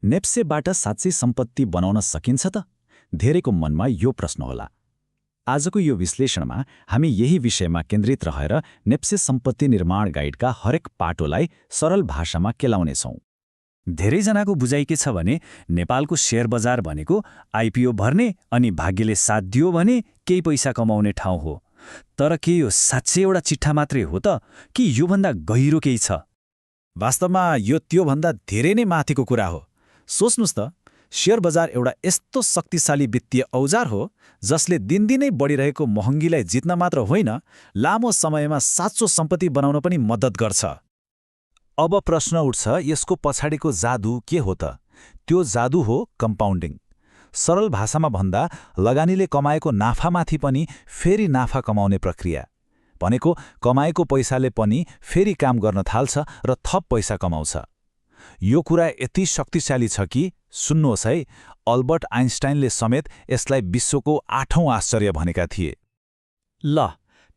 नेप्सेबाट साँच्चै सम्पत्ति बनाउन सकिन्छ त? धेरैको मनमा यो प्रश्न होला। आजको यो विश्लेषणमा हामी यही विषयमा केन्द्रित रहेर नेप्से सम्पत्ति निर्माण गाइडका हरेक पाटोलाई सरल भाषामा केलाउनेछौँ। धेरैजनाको बुझाइ के छ भने नेपालको शेयर बजार भनेको आइपिओ भर्ने अनि भाग्यले साथ दियो भने केही पैसा कमाउने ठाउँ हो। तर के यो साँच्चै एउटा चिट्ठा मात्रै हो त, कि योभन्दा गहिरो केही छ? वास्तवमा यो त्योभन्दा धेरै नै माथिको कुरा हो। सोच्नुस् त, शेयर बजार एउटा यस्तो शक्तिशाली वित्तीय औजार हो जसले दिनदिनै बढिरहेको महँगीलाई जित्न मात्र होइन, लामो समयमा साँचो सम्पत्ति बनाउन पनि मद्दत गर्छ। अब प्रश्न उठ्छ, यसको पछाडिको जादु के हो त? त्यो जादु हो कम्पाउन्डिङ। सरल भाषामा भन्दा लगानीले कमाएको नाफामाथि पनि फेरि नाफा कमाउने प्रक्रिया। भनेको कमाएको पैसाले पनि फेरि काम गर्न थाल्छ र थप पैसा कमाउँछ। यो कुरा यति शक्तिशाली छ कि सुन्नुहोस् है, अल्बर्ट आइन्स्टाइनले समेत यसलाई विश्वको 8औं आश्चर्य भनेका थिए। ल,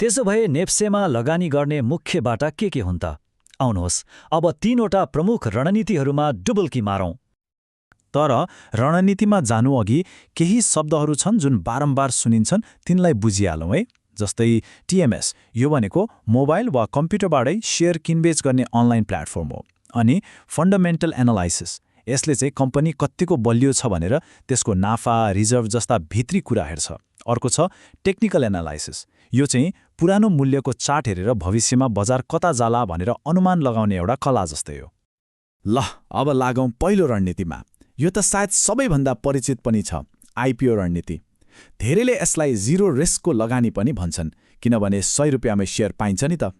त्यसो भए नेप्सेमा लगानी गर्ने मुख्य बाटा के हुन् त? आउनुहोस्, अब 3वटा प्रमुख रणनीतिहरूमा डुबल्की मारौँ। तर रणनीतिमा जानुअघि केही शब्दहरू छन् जुन बारम्बार सुनिन्छन्, तिनलाई बुझिहालौँ है। जस्तै टिएमएस, यो भनेको मोबाइल वा कम्प्युटरबाटै शेयर किनबेच गर्ने अनलाइन प्लेटफर्म हो। अनि फन्डामेन्टल एनालाइसिस, यसले चाहिँ कम्पनी कतिको बलियो छ भनेर त्यसको नाफा, रिजर्भ जस्ता भित्री कुरा हेर्छ। अर्को छ टेक्निकल एनालाइसिस, यो चाहिँ पुरानो मूल्यको चार्ट हेरेर भविष्यमा बजार कता जाला भनेर अनुमान लगाउने एउटा कला जस्तै हो। ल, अब लागौँ पहिलो रणनीतिमा। यो त सायद सबैभन्दा परिचित पनि छ, आइपिओ रणनीति। धेरैले यसलाई जिरो रिस्कको लगानी पनि भन्छन्, किनभने 100 रुपियाँमै शेयर पाइन्छ नि त।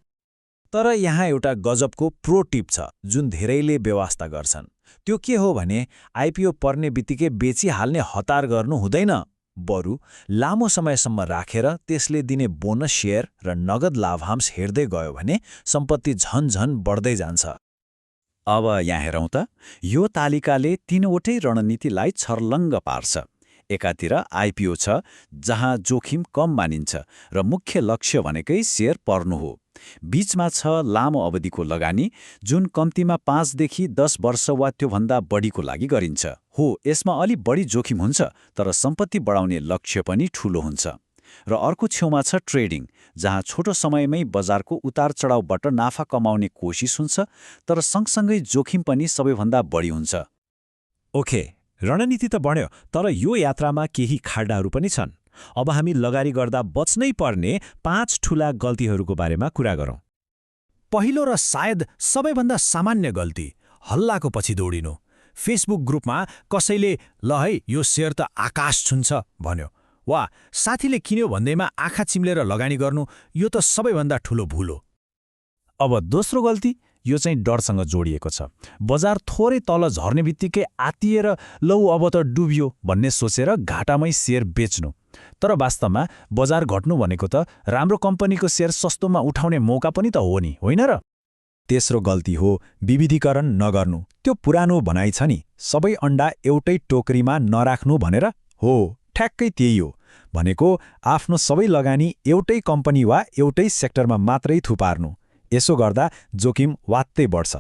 तर यहाँ एउटा गजबको प्रो टिप छ जुन धेरैले व्यवस्था गर्छन्। त्यो के हो भने आइपिओ पर्ने बित्तिकै बेचिहाल्ने हतार गर्नु हुँदैन। बरु लामो समयसम्म राखेर त्यसले दिने बोनस शेयर र नगद लाभांश हेर्दै गयो भने सम्पत्ति झन बढ्दै जान्छ। अब यहाँ हेरौँ त, यो तालिकाले 3वटै रणनीतिलाई छर्लङ्ग पार्छ। एकातिर आइपिओ छ जहाँ जोखिम कम मानिन्छ र मुख्य लक्ष्य भनेकै शेयर पर्नु हो। बीचमा छ लामो अवधिको लगानी, जुन कम्तीमा 5 देखि 10 वर्ष वा त्योभन्दा बढीको लागि गरिन्छ। हो, यसमा अलि बढी जोखिम हुन्छ, तर सम्पत्ति बढाउने लक्ष्य पनि ठूलो हुन्छ। र अर्को छेउमा छ ट्रेडिङ, जहाँ छोटो समयमै बजारको उतार चढावबाट नाफा कमाउने कोसिस हुन्छ, तर सँगसँगै जोखिम पनि सबैभन्दा बढी हुन्छ। ओके, रणनीति त बढ्यो, तर यो यात्रामा केही खाड्डाहरू पनि छन्। अब हामी लगानी गर्दा बच्नै पर्ने 5 ठूला गल्तीहरूको बारेमा कुरा गरौँ। पहिलो र सायद सबैभन्दा सामान्य गल्ती, हल्लाको पछि दौडिनु। फेसबुक ग्रुपमा कसैले ल है यो शेयर त आकाश छुन्छ भन्यो, वा साथीले किन्यो भन्दैमा आँखा चिम्लेर लगानी गर्नु, यो त सबैभन्दा ठूलो भूल हो। अब दोस्रो गल्ती, यो चाहिँ डरसँग जोडिएको छ। बजार थोरै तल झर्ने बित्तिकै आतिएर लौ अब त डुब्यो भन्ने सोचेर घाटामै शेयर बेच्नु। तर वास्तवमा बजार घट्नु भनेको त राम्रो कम्पनीको शेयर सस्तोमा उठाउने मौका पनि त हो नि, होइन र? तेस्रो गल्ती हो विविधीकरण नगर्नु। त्यो पुरानो भनाइ छ नि, सबै अण्डा एउटै टोकरीमा नराख्नु भनेर। हो, ठ्याक्कै त्यही हो। भनेको आफ्नो सबै लगानी एउटै कम्पनी वा एउटै सेक्टरमा मात्रै थुपार्नु। यसो गर्दा जोखिम वात्तै बढ्छ।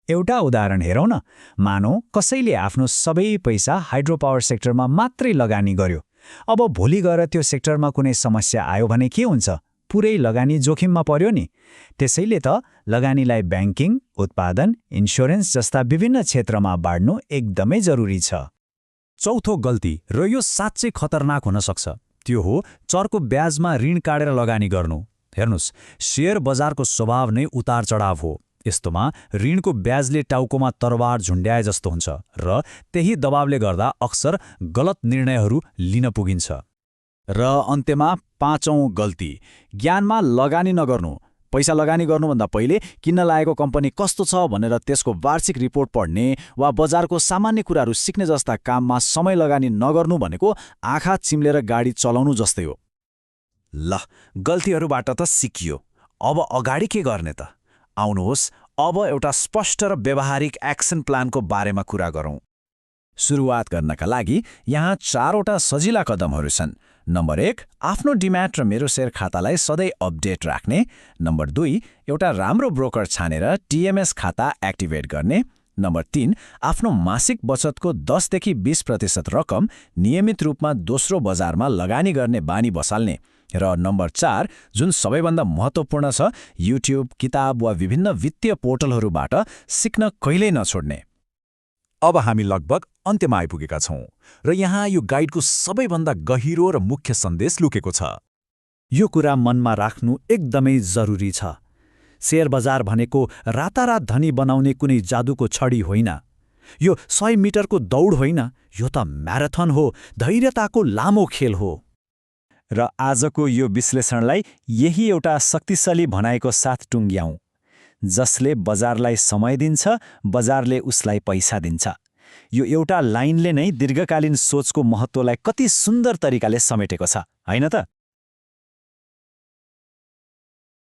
एउटा उदाहरण हेरौँ न। मानौ कसैले आफ्नो सबै पैसा हाइड्रो पावर सेक्टरमा मात्रै लगानी गर्यो। अब भोलि गएर त्यो सेक्टरमा कुनै समस्या आयो भने के हुन्छ? पुरै लगानी जोखिममा पर्यो नि। त्यसैले त लगानीलाई ब्याङ्किङ, उत्पादन, इन्स्योरेन्स जस्ता विभिन्न क्षेत्रमा बाड्नु एकदमै जरुरी छ। चौथो गल्ती, र यो साँच्चै खतरनाक हुन सक्छ, त्यो हो चर्को ब्याजमा ऋण काटेर लगानी गर्नु। हेर्नुस्, शेयर बजारको स्वभाव नै उतार चढाव हो। यस्तोमा ऋणको ब्याजले टाउकोमा तरवार झुन्ड्याए जस्तो हुन्छ र त्यही दबावले गर्दा अक्सर गलत निर्णयहरू लिन पुगिन्छ। र अन्त्यमा 5औं गल्ती, ज्ञानमा लगानी नगर्नु। पैसा लगानी गर्नुभन्दा पहिले किन्न लागेको कम्पनी कस्तो छ भनेर त्यसको वार्षिक रिपोर्ट पढ्ने वा बजारको सामान्य कुराहरू सिक्ने जस्ता काममा समय लगानी नगर्नु भनेको आँखा चिम्लेर गाडी चलाउनु जस्तै हो। ल, गल्तीहरूबाट त सिकियो। अब अगाडि के गर्ने त? आउनुहोस्, अब एउटा स्पष्ट र व्यावहारिक एक्सन प्लानको बारेमा कुरा गरौँ। सुरुवात गर्नका लागि यहाँ 4वटा सजिला कदमहरू छन्। नम्बर 1, आफ्नो डिम्याट र मेरो शेयर खातालाई सधैँ अपडेट राख्ने। नम्बर 2, एउटा राम्रो ब्रोकर छानेर टिएमएस खाता एक्टिभेट गर्ने। नम्बर 3, आफ्नो मासिक बचतको 10देखि 20% रकम नियमित रूपमा दोस्रो बजारमा लगानी गर्ने बानी बसाल्ने। र नम्बर 4, जुन सबैभन्दा महत्त्वपूर्ण छ, युट्युब, किताब वा विभिन्न वित्तीय पोर्टलहरूबाट सिक्न कहिल्यै नछोड्ने। अब हामी लगभग अन्त्यमा आइपुगेका छौं र यहाँ यो गाइडको सबैभन्दा गहिरो र मुख्य सन्देश लुकेको छ। यो कुरा मनमा राख्नु एकदमै जरुरी छ। शेयर बजार भनेको रातारात धनी बनाउने कुनै जादुको छडी होइन। यो 100 मिटरको दौड होइन, यो त म्याराथन हो, धैर्यताको लामो खेल हो। र आजको यो विश्लेषणलाई यही एउटा शक्तिशाली भनाइको साथ टुङ्ग्याउँ। जसले बजारलाई समय दिन्छ, बजारले उसलाई पैसा दिन्छ। यो एउटा लाइनले नै दीर्घकालीन सोचको महत्त्वलाई कति सुन्दर तरिकाले समेटेको छ, होइन त?